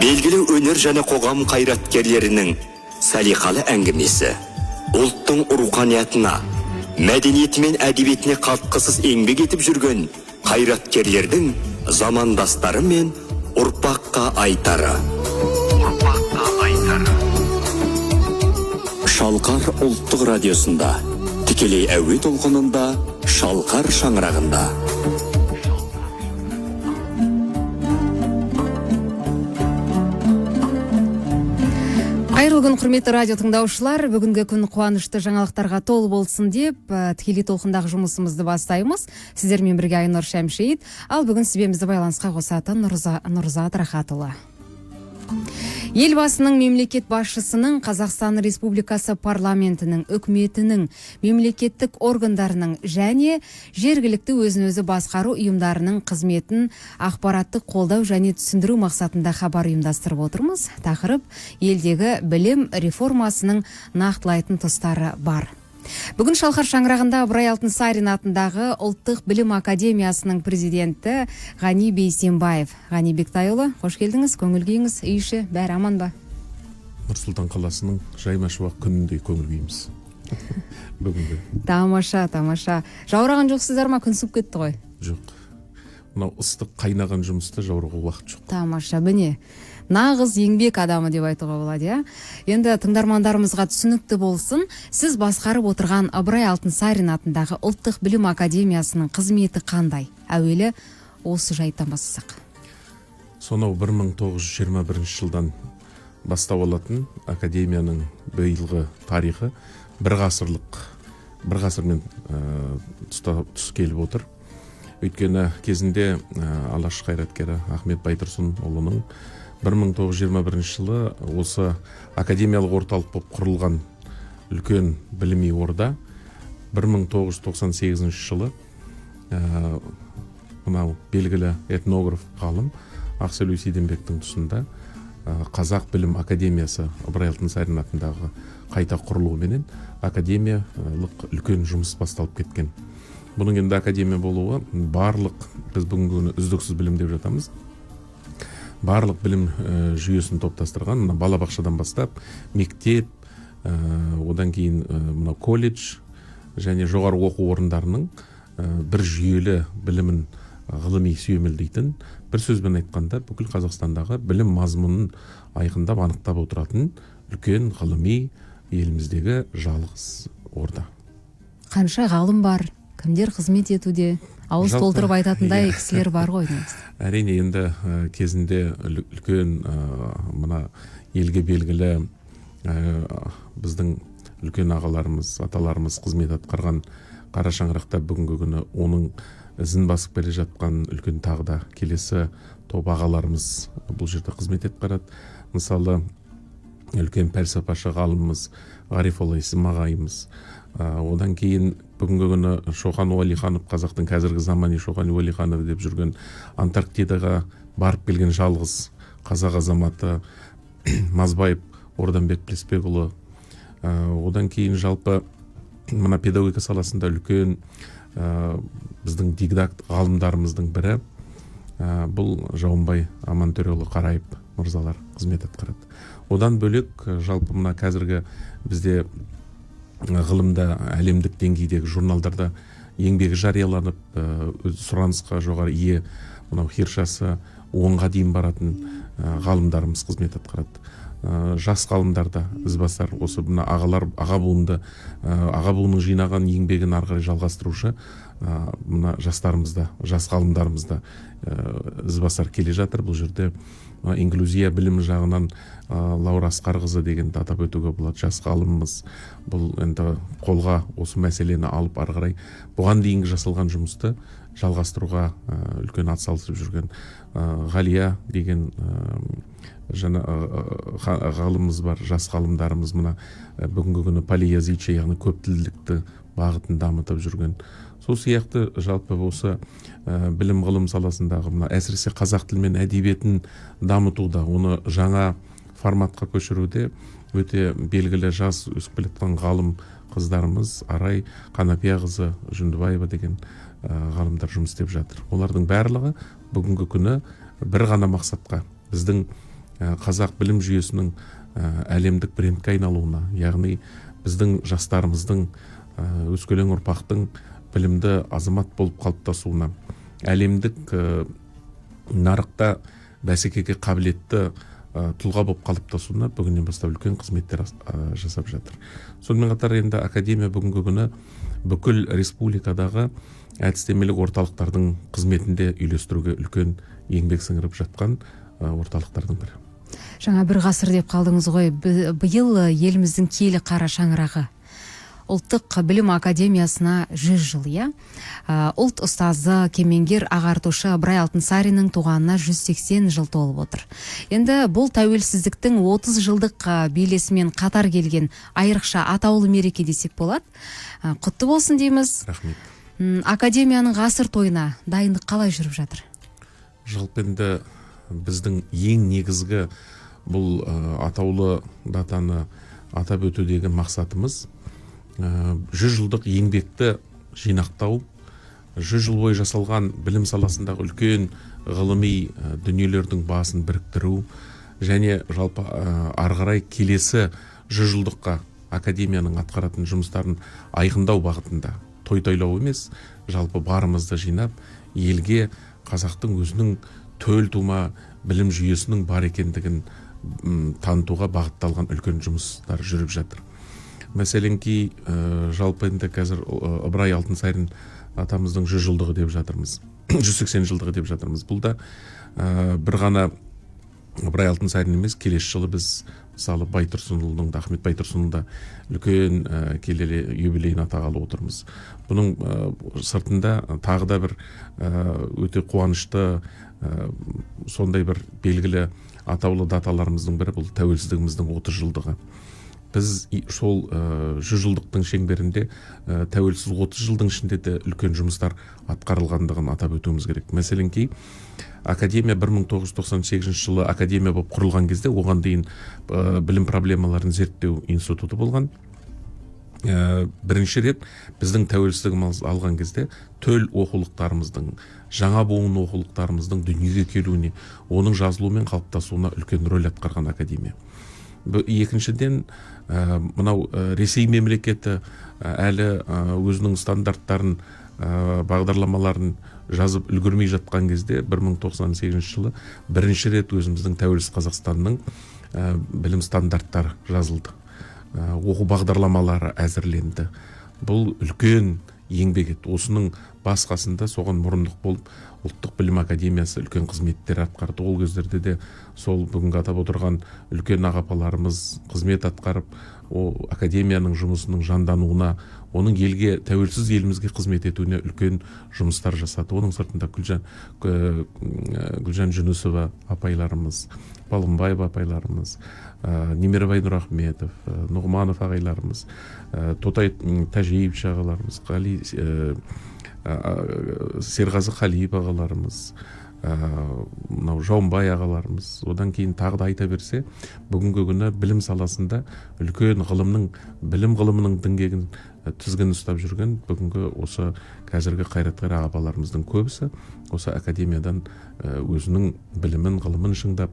Белгілі өнер және қоғам қайраткерлерінің салиқалы әңгімесі, ұлттың руханиятына, мәдениеті мен әдебиетіне қалтқысыз еңбек етіп жүрген қайраткерлердің замандастары мен ұрпаққа айтары. Ұрпаққа айтары. Шалқар ұлттық радиосында, тікелей әуе толқынында, Шалқар шаңырағында. Қайырлы күн, құрметті радио тыңдаушылар. Бүгінгі күн қуанышты жаңалықтарға толы болсын деп, тікелей толқындағы жұмысымызды бастаймыз. Сіздермен бірге Айнұр Шәмшиит. Ал бүгін сізбен бізді байланысқа қосатын Нұрзат Рахатұлы. Елбасының, мемлекет басшысының, Қазақстан Республикасы парламентінің, үкіметінің, мемлекеттік органдарының және жергілікті өзін-өзі басқару ұйымдарының қызметін ақпараттық қолдау және түсіндіру мақсатында хабар ұйымдастырып отырмыз. Тақырып: елдегі білім реформасының нақтылайтын тұстары бар. Бүгін Шалқар шаңырағында Ыбырай Алтынсарин атындағы Ұлттық білім академиясының президенті Ғани Бейсенбаев. Ғани Бектайұлы, қош келдіңіз, көңіл күйіңіз, үй іші бәрі аман ба? Нұр Сұлтан қаласының жайма шуақ күніндей көңіл күйіміз бүгінгі. Тамаша, тамаша. Жаураған жоқсыздар ма? Күн суып кетті ғой. Жоқ, мынау ыстық қайнаған жұмыста жаурауға уақыт жоқ. Тамаша, міне, нағыз еңбек адамы деп айтуға болады, иә. Енді тыңдармандарымызға түсінікті болсын, сіз басқарып отырған Ыбырай Алтынсарин атындағы Ұлттық білім академиясының қызметі қандай? Әуелі осы жайттан бастасақ. Сонау 1921 жылдан бастау алатын академияның биылғы тарихы бір ғасырлық, бір ғасырмен тұс келіп отыр. Өйткені кезінде Алаш қайраткері Ахмет Байтұрсынұлының 1921 жылы осы академиялық орталық болып құрылған үлкен біліми орда 1998 жылы мынау белгілі этнограф ғалым Ақселеу Сейдембектің тұсында Қазақ білім академиясы Ыбырай Алтынсарин атындағы қайта құрылуыменен академиялық үлкен жұмыс басталып кеткен. Бұның енді академия болуы, барлық біз бүгінгі күні үздіксіз білім деп жатамыз, барлық білім жүйесін топтастырған, мына балабақшадан бастап мектеп, одан кейін мынау колледж және жоғары оқу орындарының бір жүйелі білімін ғылыми сүйемелдейтін, бір сөзбен айтқанда, бүкіл Қазақстандағы білім мазмұнын айқындап, анықтап отыратын үлкен ғылыми еліміздегі жалғыз орда. Қанша ғалым бар, кімдер қызмет етуде? Ауыз толтырып айтатындай кісілер бар ғой негізі. Әрине, енді кезінде үлкен, мына елге белгілі, біздің үлкен ағаларымыз, аталарымыз қызмет атқарған қара шаңырақта бүгінгі күні оның ізін басып келе жатқан үлкен тағы да келесі топ ағаларымыз бұл жерде қызмет атқарады. Мысалы, үлкен пәлсапашы ғалымымыз Ғарифолла Есім ағайымыз. Одан кейін бүгінгі күні Шоқан Уәлиханов, қазақтың қазіргі замани Шоқан Уәлиханов деп жүрген, Антарктидаға барып келген жалғыз қазақ азаматы Мазбаев Орданбек Білісбекұлы. Одан кейін жалпы мына педагогика саласында үлкен, біздің дидакт ғалымдарымыздың бірі, бұл Жауынбай Амантөреұлы Қараев мырзалар қызмет атқарады. Одан бөлек, жалпы мына қазіргі бізде ғылымда әлемдік деңгейдегі журналдарда еңбегі жарияланып, өз сұранысқа жоғары ие, мынау хиршасы 10-ға дейін баратын ғалымдарымыз қызмет атқарады. Жас ғалымдар да ізбасар, осы мына ағалар, аға буынды, аға буынның жинаған еңбегін ары қарай жалғастырушы, мына жастарымыз да, жас ғалымдарымыз да, ізбасар келе жатыр. Бұл жерде мына инклюзия білімі жағынан, Лаура Асқарқызы дегенді атап өтуге болады, жас ғалымымыз. Бұл енді қолға осы мәселені алып, ары қарай бұған дейінгі жасалған жұмысты жалғастыруға үлкен атсалысып жүрген, Ғалия деген, жаңа, ғалымымыз бар. Жас ғалымдарымыз мына, бүгінгі күні полиязычие, яғни көптілділікті бағытын дамытып жүрген. Сол сияқты жалпы осы, білім ғылым саласындағы мына әсіресе қазақ тілі мен әдебиетін дамытуда, оны жаңа форматқа көшіруде өте белгілі жас өсіп келе жатқан ғалым қыздарымыз Арай Қанапияқызы Жүндібаева деген, ғалымдар жұмыс істеп жатыр. Олардың барлығы бүгінгі күні бір ғана мақсатқа, біздің қазақ білім жүйесінің әлемдік брендке айналуына, яғни біздің жастарымыздың, өскелең ұрпақтың білімді азамат болып қалыптасуына, әлемдік нарықта бәсекеге қабілетті тұлға болып қалыптасуына бүгіннен бастап үлкен қызметтер жасап жатыр. Сонымен қатар енді академия бүгінгі күні бүкіл республикадағы әдістемелік орталықтардың қызметінде үйлестіруге үлкен еңбек сіңіріп жатқан орталықтардың бірі. Жаңа бір ғасыр деп қалдыңыз ғой. Биыл еліміздің киелі қара шаңырағы Ұлттық білім академиясына 100 жыл, иә? Ұлт ұстазы, кемеңгер ағартушы Ыбырай Алтынсариннің туғанына 180 жыл толып отыр. Енді бұл тәуелсіздіктің 30 жылдық белесімен қатар келген айрықша атаулы мереке десек болады. Құтты болсын дейміз. Рахмет. Академияның ғасыр тойына дайындық қалай жүріп жатыр? Жалпы енді біздің ең негізгі бұл атаулы датаны атап өтудегі мақсатымыз 100 жылдық еңбекті жинақтау, 100 жыл бойы жасалған білім саласындағы үлкен ғылыми дүниелердің басын біріктіру және жалпы ары қарай келесі 100 жылдыққа академияның атқаратын жұмыстарын айқындау бағытында той тойлау емес, жалпы барымызды жинап елге қазақтың өзінің төл тума білім жүйесінің бар екендігін танытуға бағытталған үлкен жұмыстар жүріп жатыр. Мәселенки, жалпы енді қазір Ыбырай Алтынсарин атамыздың 100 жылдығы деп жатырмыз, 180 жылдығы деп жатырмыз. Бұл да бір ғана Ыбырай Алтынсарин емес, келесі жылы біз мысалы Байтұрсынұлының да, Ахмет Байтұрсынұлының да үлкен келелі юбилейін атағалы отырмыз. Бұның сыртында тағы да бір өте қуанышты сондай бір белгілі атаулы даталарымыздың бірі бұл тәуелсіздігіміздің 30 жылдығы. Біз сол 100 жылдықтың шеңберінде тәуелсіз 30 жылдың ішінде де үлкен жұмыстар атқарылғандығын атап өтуіміз керек. Мәселенки, академия 1998 жылы академия болып құрылған кезде, оған дейін білім проблемаларын зерттеу институты болған. Бірінші рет біздің тәуелсіздігіміз алған кезде төл оқулықтарымыздың, жаңа буын оқулықтарымыздың дүниеге келуіне, оның жазылуы мен қалыптасуына үлкен рөл атқарған академия. Екіншіден, мынау Ресей мемлекеті әлі өзінің стандарттарын, бағдарламаларын жазып үлгермей жатқан кезде 1998 жылы бірінші рет өзіміздің тәуелсіз Қазақстанның білім стандарттары жазылды. Оқу бағдарламалары әзірленді. Бұл үлкен еңбек еді. Осының басқасында соған мұрындық болып Ұлттық білім академиясы үлкен қызметтер атқарды. Ол кездерде де сол бүгінгі атап отырған үлкен ағапаларымыз қызмет атқарып, о академияның жұмысының жандануына, оның елге, тәуелсіз елімізге қызмет етуіне үлкен жұмыстар жасады. Оның сыртында Гүлжан Жүнісова апайларымыз, Балғынбаев апайларымыз, Немеребай Нұрахметов, Нұғманов ағайларымыз, Тотай Тәжиевич ағаларымыз, Серғазы Қалиев ағаларымыз, мынау Жаумбай ағаларымыз, одан кейін тағы да айта берсе, бүгінгі күні білім саласында үлкен ғылымның, білім ғылымының діңгегін, тізгінін ұстап жүрген бүгінгі осы қазіргі қайраткер ағаларымыздың көбісі осы академиядан өзінің білімін, ғылымын шыңдап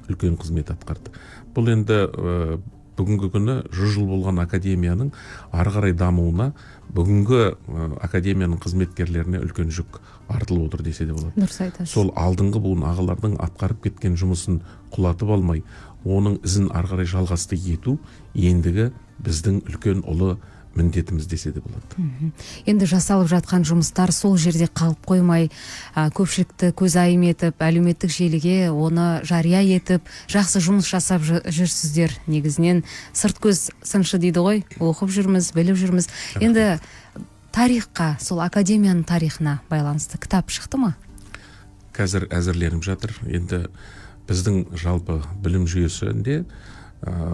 үлкен қызмет атқарды. Бұл енді бүгінгі күні 100 жыл болған академияның ары қарай дамуына, бүгінгі академияның қызметкерлеріне үлкен жүк артылып отыр десе де болады. Дұрыс айтасыз. Сол алдыңғы буын ағалардың атқарып кеткен жұмысын құлатып алмай, оның ізін ары қарай жалғасты ету ендігі біздің үлкен ұлы міндетіміз десе де болады. Енді жасалып жатқан жұмыстар сол жерде қалып қоймай, көпшілікті көзайым етіп, әлеуметтік желіге оны жария етіп, жақсы жұмыс жасап жүрсіздер. Негізінен сырт көз сыншы дейді ғой, оқып жүрміз, біліп жүрміз. Енді тарихқа, сол академияның тарихына байланысты кітап шықты ма? Қазір әзірленіп жатыр. Енді біздің жалпы білім жүйесінде,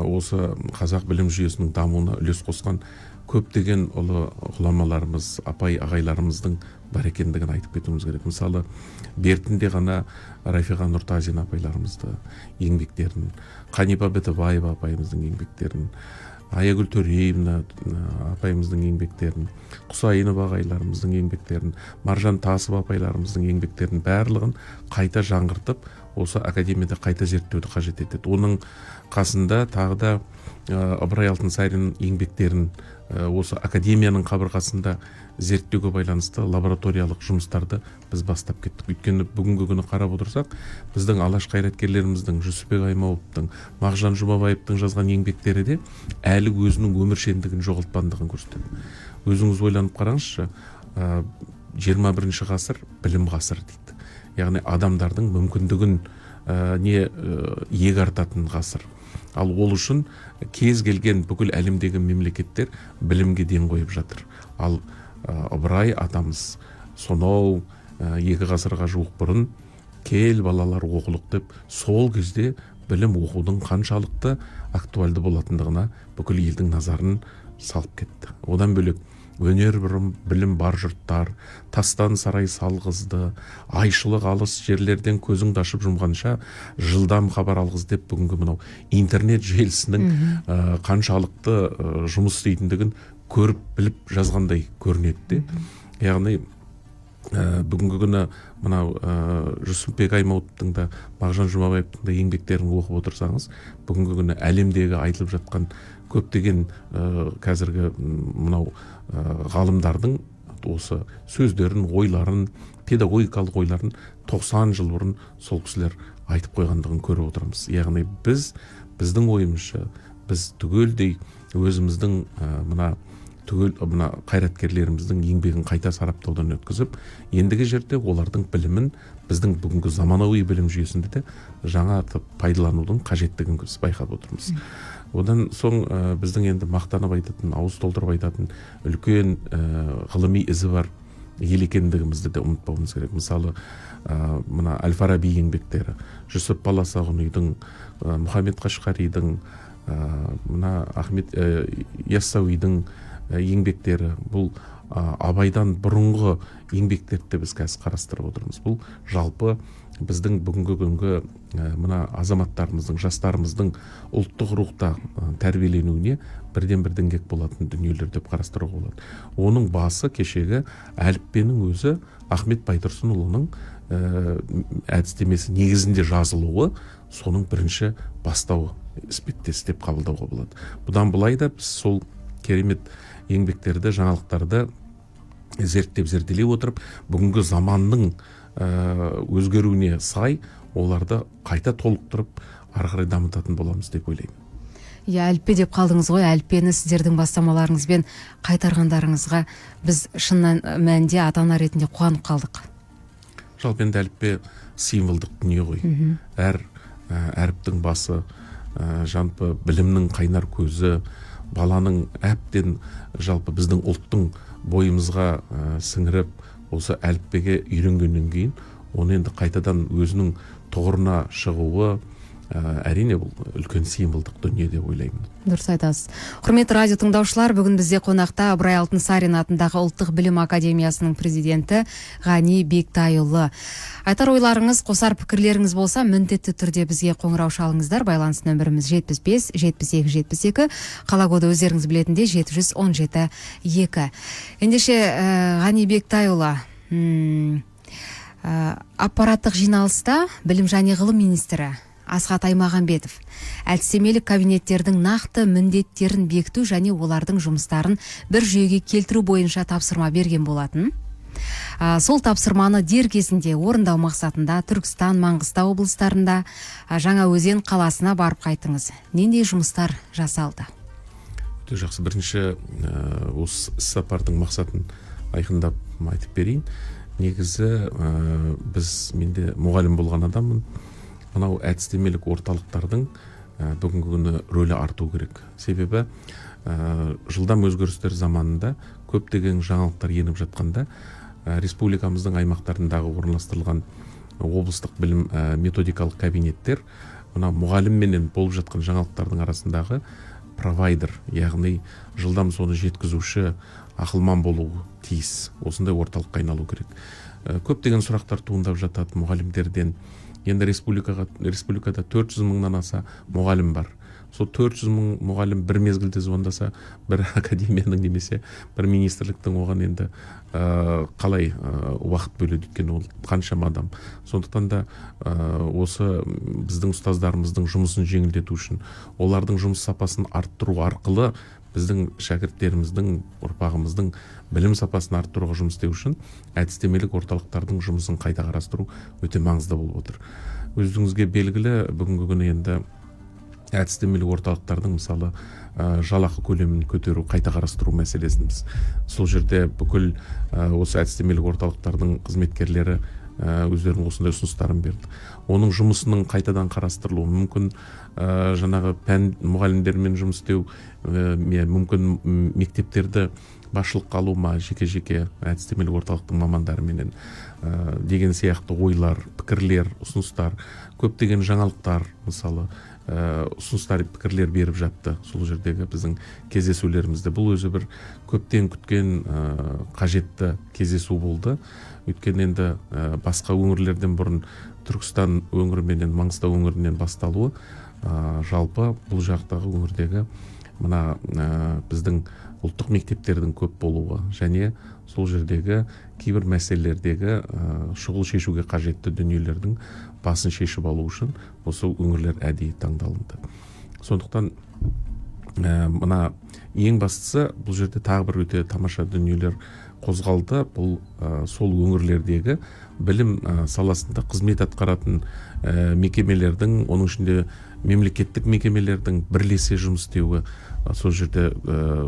осы қазақ білім жүйесінің дамуына үлес қосқан көптеген ұлы ғұламаларымыз, апай ағайларымыздың бар екендігін айтып кетуіміз керек. Мысалы, бертінде ғана Рафиға Нұртазина апайларымызды еңбектерін, Қанипа Бітібаева апайымыздың еңбектерін, Аягүл Төреевна апайымыздың еңбектерін, Құсайынов ағайларымыздың еңбектерін, Маржан Тасова апайларымыздың еңбектерін барлығын қайта жаңғыртып, осы академияда қайта зерттеуді қажет етеді. Оның қасында тағы да Ыбырай Алтынсарин еңбектерін осы академияның қабырғасында зерттеуге байланысты лабораториялық жұмыстарды біз бастап кеттік. Өйткені бүгінгі күні қарап отырсақ, біздің алаш қайраткерлеріміздің, Жүсіпбек Аймауытовтың, Мағжан Жұмабаевтың жазған еңбектері де әлі өзінің өміршеңдігін жоғалтпағандығын көрсетеді. Өзіңіз ойланып қараңызшы, 21 ғасыр білім ғасыры дейді. Яғни адамдардың мүмкіндігін иек артатын ғасыр. Ал ол үшін кез келген бүкіл әлемдегі мемлекеттер білімге ден қойып жатыр. Ал Ыбырай атамыз сонау 2 ғасырға жуық бұрын кел балалар оқулық деп, сол кезде білім оқудың қаншалықты актуальды болатындығына бүкіл елдің назарын салып кетті. Одан бөлек өнер бұрын білім бар жұрттар, тастан сарай салғызды, айшылық алыс жерлерден көзіңді ашып жұмғанша жылдам хабар алғыз деп, бүгінгі мынау интернет желісінің қаншалықты жұмыс істейтіндігін көріп біліп жазғандай көрінеді де. Яғни бүгінгі күні мынау Жүсіпбек Аймауытовтың да, Мағжан Жұмабаевтың да еңбектерін оқып отырсаңыз, бүгінгі күні әлемдегі айтылып жатқан көптеген қазіргі мынау ғалымдардың осы сөздерін, ойларын, педагогикалық ойларын 90 жыл бұрын сол кісілер айтып қойғандығын көріп отырмыз. Яғни біздің ойымызша, біз түгелдей өзіміздің мына түгел мына қайраткерлеріміздің еңбегін қайта сараптаудан өткізіп, ендігі жерде олардың білімін біздің бүгінгі заманауи білім жүйесінде де жаңа пайдаланудың қажеттігін біз байқап отырмыз. Одан соң біздің енді мақтанып айтатын, ауыз толтырып айтатын үлкен ғылыми ізі бар ел екендігімізді де ұмытпауымыз керек. Мысалы, мына Әл-Фараби еңбектері, Жүсіп Баласағұнидің, Мұхаммед Қашқаридің, мына Ахмет Яссауидің еңбектері, бұл Абайдан бұрынғы еңбектерді де біз қазір қарастырып отырмыз. Бұл жалпы біздің бүгінгі күнгі мына азаматтарымыздың, жастарымыздың ұлттық рухта тәрбиеленуіне бірден бір діңгек болатын дүниелер деп қарастыруға болады. Оның басы кешегі әліппенің өзі Ахмет Байтұрсынұлының әдістемесі негізінде жазылуы соның бірінші бастауы іспеттес деп қабылдауға болады. Бұдан былай да біз сол керемет еңбектерді, жаңалықтарды зерттеп, зерделей отырып, бүгінгі заманның өзгеруіне сай оларды қайта толықтырып, ары қарай дамытатын боламыз деп ойлаймын. Иә, әліппе деп қалдыңыз ғой. Әліппені сіздердің бастамаларыңызбен қайтарғандарыңызға біз шын мәнінде ата-ана ретінде қуанып қалдық. Жалпы енді әліппе символдық дүние ғой. Әр әріптің басы, жалпы білімнің қайнар көзі, баланың әбден жалпы біздің ұлттың бойымызға сіңіріп, осы әліппеге үйренгеннен кейін оны енді қайтадан өзінің тұғырына шығуы, әрине бұл үлкен символдық дүние деп ойлаймын. Дұрыс айтасыз. Құрметті радио тыңдаушылар, бүгін бізде қонақта Ыбырай Алтынсарин атындағы Ұлттық білім академиясының президенті Ғани Бектайұлы. Айтар ойларыңыз, қосар пікірлеріңіз болса, міндетті түрде бізге қоңырау шалыңыздар. Байланыс нөміріміз 75 72 72, қала коды өздеріңіз білетіндей 717 2. Ендеше, Ғани Бектайұлы, аппараттық жиналыста білім және ғылым министрі Асхат Аймағамбетов әдістемелік кабинеттердің нақты міндеттерін бекіту және олардың жұмыстарын бір жүйеге келтіру бойынша тапсырма берген болатын. Сол тапсырманы дер кезінде орындау мақсатында Түркістан, Маңғыстау облыстарында, Жаңаөзен қаласына барып қайттыңыз. Нендей жұмыстар жасалды? Өте жақсы. Бірінші, осы іс-сапардың мақсатын айқындап айтып берейін. Негізі, менде мұғалім болған адаммын. Мынау әдістемелік орталықтардың бүгінгі күні рөлі арту керек. Себебі жылдам өзгерістер заманында көптеген жаңалықтар еніп жатқанда, республикамыздың аймақтарындағы орналастырылған облыстық білім методикалық кабинеттер мына мұғалімменен болып жатқан жаңалықтардың арасындағы провайдер, яғни жылдам соны жеткізуші ақылман болуы тиіс. Осындай орталыққа айналу керек. Көптеген сұрақтар туындап жатады мұғалімдерден. Енді республикада 400 мыңнан аса мұғалім бар. Сол 400 мың мұғалім бір мезгілде звондаса, бір академияның немесе бір министрліктің оған енді қалай уақыт бөледі, өйткені ол қаншама адам. Сондықтан да осы біздің ұстаздарымыздың жұмысын жеңілдету үшін, олардың жұмыс сапасын арттыру арқылы біздің шәкірттеріміздің, ұрпағымыздың білім сапасын арттыруға жұмыс істеу үшін әдістемелік орталықтардың жұмысын қайта қарастыру өте маңызды болып отыр. Өзіңізге белгілі, бүгінгі күні енді әдістемелік орталықтардың, мысалы, жалақы көлемін көтеру, қайта қарастыру мәселесін біз сол жерде бүкіл осы әдістемелік орталықтардың қызметкерлері өздерінің осындай ұсыныстарын берді. Оның жұмысының қайтадан қарастырылуы мүмкін, жаңағы пән мұғалімдерімен жұмыс істеу, мүмкін мектептерді басшылыққа алу ма жеке-жеке әдістемелік орталықтың мамандарыменен деген сияқты ойлар, пікірлер, ұсыныстар, көптеген жаңалықтар, мысалы, ұсыныстар, пікірлер беріп жатты сол жердегі біздің кездесулерімізде. Бұл өзі бір көптен күткен қажетті кездесу болды. Өйткені енді басқа өңірлерден бұрын Түркістан өңірі менен Маңғыстау өңірінен басталуы, жалпы бұл жақтағы өңірдегі мына біздің ұлттық мектептердің көп болуы және сол жердегі кейбір мәселелердегі шұғыл шешуге қажетті дүниелердің басын шешіп алу үшін осы өңірлер әдейі таңдалынды. Сондықтан мына ең бастысы, бұл жерде тағы бір өте тамаша дүниелер қозғалды. Бұл сол өңірлердегі білім саласында қызмет атқаратын мекемелердің, оның ішінде мемлекеттік мекемелердің бірлесе жұмыс істеуі сол жерде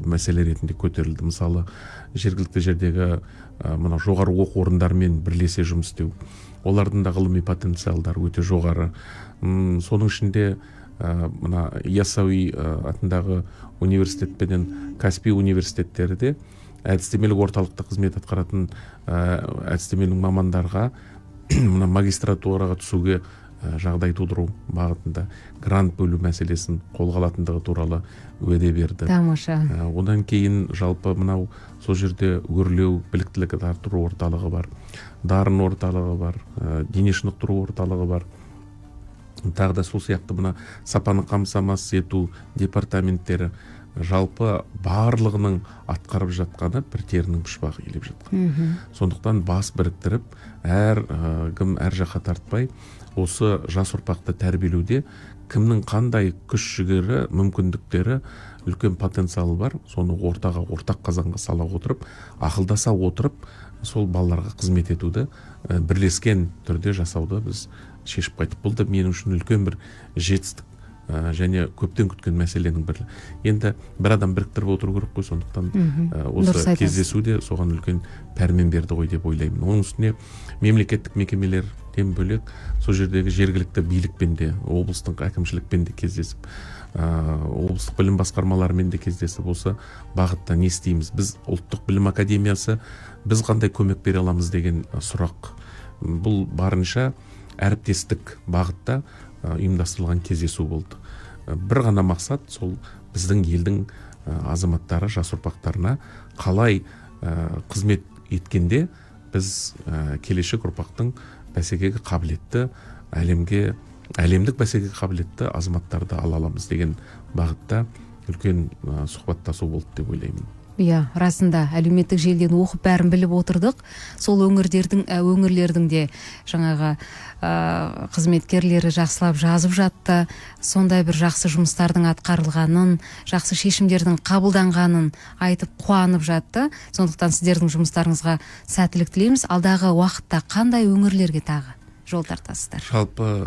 мәселе ретінде көтерілді. Мысалы, жергілікті жердегі мына жоғары оқу орындарымен бірлесе жұмыс істеу, олардың да ғылыми потенциалдары өте жоғары. Соның ішінде мына Яссауи атындағы университет пенен Каспий университеттері де әдістемелік орталықта қызмет атқаратын әдістемелік мамандарға мына магистратураға түсуге жағдай тудыру бағытында грант бөлу мәселесін қолға алатындығы туралы уәде берді. Тамаша. Одан кейін жалпы мынау сол жерде Өрлеу біліктілікті арттыру орталығы бар, Дарын орталығы бар, дене шынықтыру орталығы бар, тағы да сол сияқты мына сапаны қамтамасыз ету департаменттері, жалпы барлығының атқарып жатқаны бір терінің пұшпағы илеп жатқан. Сондықтан бас біріктіріп, әр кім әр жаққа тартпай, осы жас ұрпақты тәрбиелеуде кімнің қандай күш жігері, мүмкіндіктері, үлкен потенциалы бар, соны ортаға, ортақ қазанға сала отырып, ақылдаса отырып, сол балаларға қызмет етуді бірлескен түрде жасауды біз шешіп қайттық. Бұл да менің үшін үлкен бір жетістік және көптен күткен мәселенің бірі. Енді бір адам біріктіріп отыру керек қой, сондықтан осы кездесу де соған үлкен пәрмен берді ғой деп ойлаймын. Оның үстіне мемлекеттік мекемелерден бөлек сол жердегі жергілікті билікпен де, облыстық әкімшілікпен де кездесіп, облыстық білім басқармаларымен де кездесіп, осы бағытта не істейміз, біз ұлттық білім академиясы, біз қандай көмек бере аламыз деген сұрақ. Бұл барынша әріптестік бағытта ұйымдастырылған кездесу болды. Бір ғана мақсат, сол біздің елдің азаматтары, жас ұрпақтарына қалай қызмет еткенде біз келешек ұрпақтың бәсекеге қабілетті, әлемге, әлемдік бәсекеге қабілетті азаматтарды ала аламыз деген бағытта үлкен сұхбаттасу болды деп ойлаймын. Иә, расында әлеуметтік желіден оқып бәрін біліп отырдық. Сол өңірлердің өңірлердің де жаңағы қызметкерлері жақсылап жазып жатты. Сондай бір жақсы жұмыстардың атқарылғанын, жақсы шешімдердің қабылданғанын айтып қуанып жатты. Сондықтан сіздердің жұмыстарыңызға сәттілік тілейміз. Алдағы уақытта қандай өңірлерге тағы жол тартасыздар? Жалпы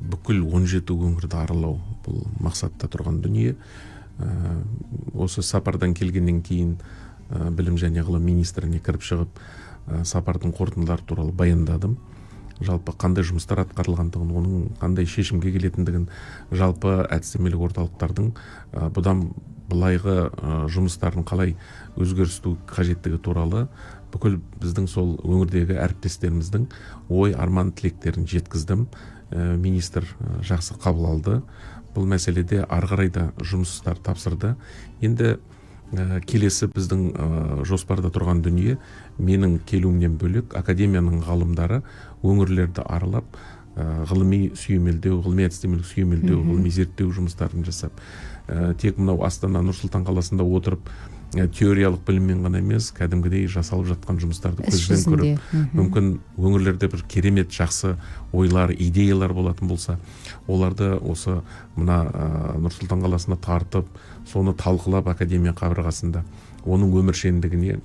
бүкіл 17 өңірді аралау бұл мақсатта тұрған дүние. Осы сапардан келгеннен кейін білім және ғылым министріне кіріп шығып, сапардың қорытындылары туралы баяндадым. Жалпы қандай жұмыстар атқарылғандығын, оның қандай шешімге келетіндігін, жалпы әдістемелік орталықтардың бұдан былайғы жұмыстарын қалай өзгерісту қажеттігі туралы бүкіл біздің сол өңірдегі әріптестеріміздің ой, арман, тілектерін жеткіздім. Министр жақсы қабыл алды. Бұл мәселеде ары қарай да жұмыстар тапсырды. Енді келесі біздің жоспарда тұрған дүние, менің келуімнен бөлек академияның ғалымдары өңірлерді аралап, Ғылыми сүйемелдеу, ғылыми әдістемелік сүйемелдеу, ғылыми зерттеу жұмыстарын жасап, тек мынау Астана, Нұр Сұлтан қаласында отырып теориялық біліммен ғана емес, кәдімгідей жасалып жатқан жұмыстарды Іс көзбен жүзінде. көріп, мүмкін өңірлерде бір керемет жақсы ойлар, идеялар болатын болса, оларды осы мына Нұр Сұлтан қаласына тартып, соны талқылап, академия қабырғасында оның өміршеңдігіне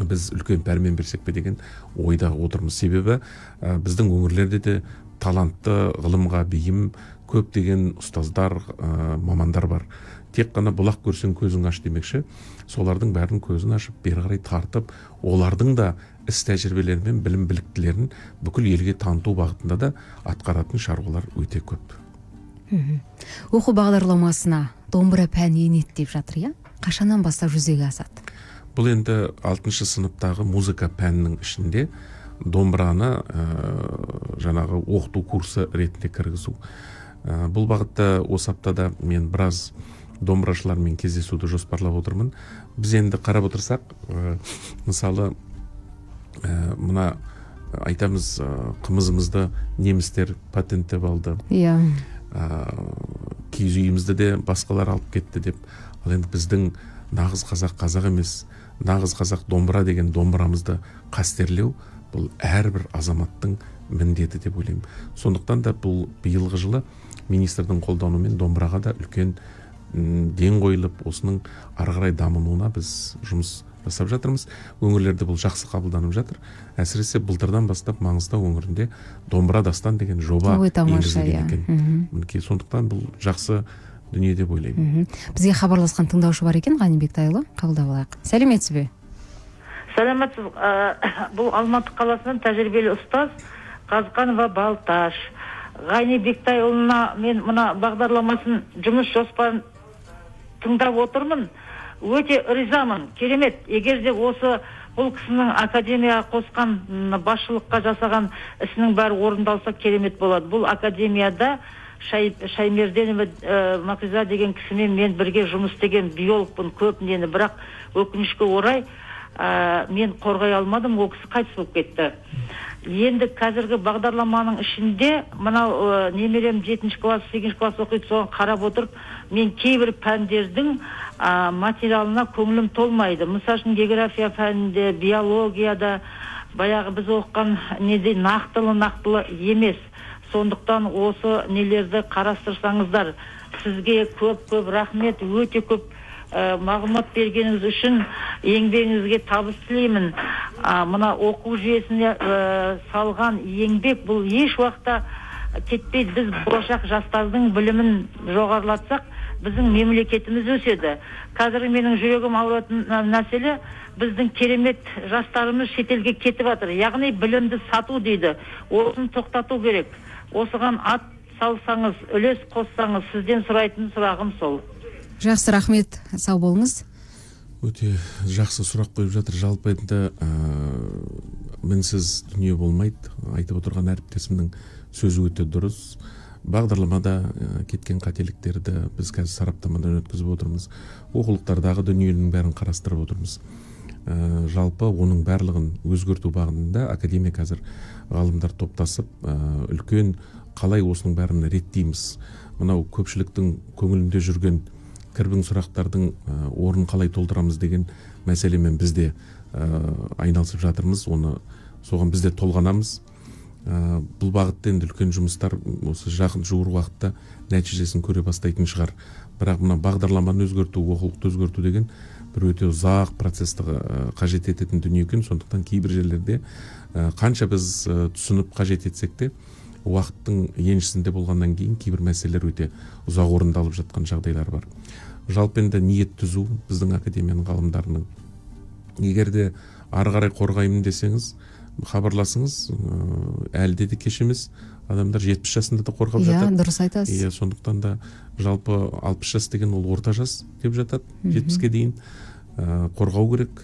біз үлкен пәрмен берсек пе деген ойда отырмыз. Себебі біздің өңірлерде де талантты, ғылымға бейім көптеген ұстаздар, мамандар бар. Тек қана бұлақ көрсең көзің аш демекші, солардың бәрін көзін ашып, бері қарай тартып, олардың да іс тәжірибелері мен білім біліктілерін бүкіл елге таныту бағытында да атқаратын шаруалар өте көп. Оқу бағдарламасына домбыра пәні енеді деп жатыр, иә? Қашаннан бастап жүзеге асады? Бұл енді 6 сыныптағы музыка пәнінің ішінде домбыраны жаңағы оқыту курсы ретінде кіргізу. Бұл бағытта осы аптада мен біраз домбырашылармен кездесуді жоспарлап отырмын. Біз енді қарап отырсақ, мысалы, мына айтамыз, қымызымызды немістер патенттеп алды. Киіз үйімізді де басқалар алып кетті деп. Ал енді біздің нағыз қазақ қазақ емес, нағыз қазақ домбыра деген домбырамызды қастерлеу бұл әрбір азаматтың міндеті деп ойлаймын. Сондықтан да бұл биылғы жылы министрдің қолдауымен домбыраға да үлкен ден қойылып, осының ары қарай дамуына біз жұмыс жасап жатырмыз. Өңірлерде бұл жақсы қабылданып жатыр. Әсіресе былтырдан бастап Маңғыстау өңірінде домбыра дастан деген жоба Ой, тамаша, енгізілген иә. екен. Мінекей, сондықтан бұл жақсы дүние деп ойлаймын. Бізге хабарласқан тыңдаушы бар екен, Ғани Бектайұлы, қабылдап алайық. Сәлеметсіз бе? Сәлеметсіз. Бұл Алматы қаласынан тәжірибелі ұстаз Қазқанова Балташ. Ғани Бектайұлына мен мына бағдарламасын, жұмыс жоспарын тыңдап отырмын. Өте ризамын, керемет. Егер де осы бұл кісінің академияға қосқан, басшылыққа жасаған ісінің бәрі орындалса, керемет болады. Бұл академияда Шаймерденова Мақиза деген кісімен мен бірге жұмыс істеген биологпын, көп нені, бірақ өкінішке орай, мен қорғай алмадым, ол кісі қайтыс болып кетті. Енді қазіргі бағдарламаның ішінде мынау немерем 7 класс, 8 класс оқиды, соған қарап отырып, мен кейбір пәндердің материалына көңілім толмайды. Мысал үшін, география пәнінде, биологияда баяғы біз оқыған неде нақтылы емес. Сондықтан осы нелерді қарастырсаңыздар, сізге көп-көп рахмет, өте көп мағлұмат бергеніңіз үшін, еңбегіңізге табыс тілеймін. Мына оқу жүйесіне салған еңбек бұл еш уақытта кетпейді. Біз болашақ жастардың білімін жоғарылатсақ, біздің мемлекетіміз өседі. Қазір менің жүрегім ауыратын мәселе, біздің керемет жастарымыз шетелге кетіп жатыр. Яғни білімді сату дейді. Осыны тоқтату керек. Осыған ат салсаңыз, үлес қоссаңыз, сізден сұрайтын сұрағым сол. Жақсы, рахмет, сау болыңыз. Өте жақсы сұрақ қойып жатыр. Жалпы енді мінсіз дүние болмайды. Айтып отырған әріптесімнің сөзі өте дұрыс. Бағдарламада кеткен қателіктерді біз қазір сараптамадан өткізіп отырмыз. Оқулықтардағы дүниенің бәрін қарастырып отырмыз. Жалпы оның барлығын өзгерту бағытында академия қазір ғалымдар топтасып, үлкен қалай осының бәрін реттейміз, мынау көпшіліктің көңілінде жүрген кірбің сұрақтардың орнын қалай толтырамыз деген мәселемен біз де айналысып жатырмыз. Оны соған біз де толғанамыз. Бұл бағытта енді үлкен жұмыстар осы жақын жуыр уақытта нәтижесін көре бастайтын шығар. Бірақ мына бағдарламаны өзгерту, оқулықты өзгерту деген бір өте ұзақ процесті қажет ететін дүние екен. Сондықтан кейбір жерлерде қанша біз түсініп қажет етсек те, уақыттың еншісінде болғаннан кейін кейбір мәселелер өте ұзақ орындалып жатқан жағдайлар бар. Жалпы енді ниет түзу біздің академияның ғалымдарының. Егер де ары қарай қорғаймын десеңіз, хабарласыңыз, әлі де кеш емес. Адамдар 70 жасында да қорғап жатады. Дұрыс айтасыз. Иә, сондықтан да жалпы 60 жас деген ол орта жас деп жатады, 70-ке дейін. Қорғау керек.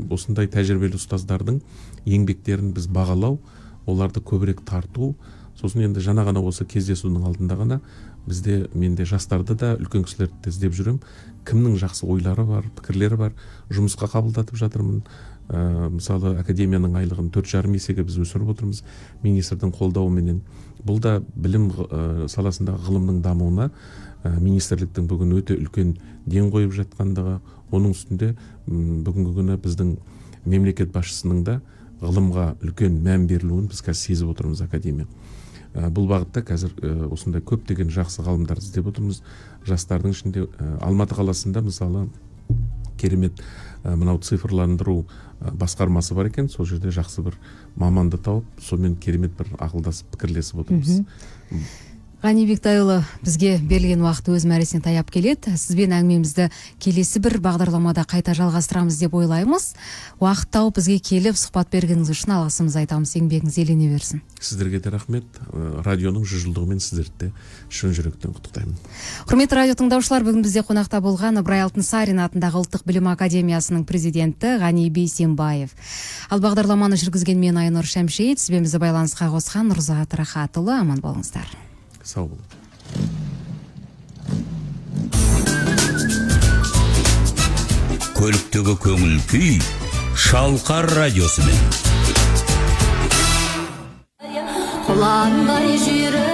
Осындай тәжірибелі ұстаздардың еңбектерін біз бағалау, оларды көбірек тарту. Сосын енді жаңа ғана осы кездесудің алдында ғана бізде, мен де жастарды да, үлкен кісілерді де іздеп жүремін. Кімнің жақсы ойлары бар, пікірлері бар, жұмысқа қабылдатып жатырмын. Мысалы, академияның айлығын 4,5 есеге біз өсіріп отырмыз министрдің қолдауыменен. Бұл да білім саласындағы ғылымның дамуына министрліктің бүгін өте үлкен ден қойып жатқандығы. Оның үстінде бүгінгі күні біздің мемлекет басшысының да ғылымға үлкен мән берілуін біз қазір сезіп отырмыз академия. Бұл бағытта қазір осындай көптеген жақсы ғалымдарды іздеп отырмыз. Жастардың ішінде Алматы қаласында, мысалы, керемет мынау цифрландыру басқармасы бар екен. Сол жерде жақсы бір маманды тауып, сонымен керемет бір ақылдасып, пікірлесіп отырмыз. Ғани Бектайұлы, бізге берілген уақыт өз мәресіне таяп келеді. Сізбен әңгімемізді келесі бір бағдарламада қайта жалғастырамыз деп ойлаймыз. Уақыт тауып, бізге келіп, сұхбат бергеніңіз үшін алғысымызды айтамыз. Еңбегіңіз елене берсін. Сіздерге де рахмет. Радионың 100 жылдығымен сіздерді де шын жүректен құттықтаймын. Құрметті радио тыңдаушылар, бүгін бізде қонақта болған Ыбырай Алтынсарин атындағы Ұлттық білім академиясының президенті Ғани Бейсенбаев. Ал бағдарламаны жүргізген мен, Айнұр Шәмшейіт, сізбен бізді байланысқа қосқан Нұрзат Рахатұлы. Аман болыңыздар. Сау болыңыз. Көліктегі көңіл күй Шалқар радиосымен. Құландай жүйрік.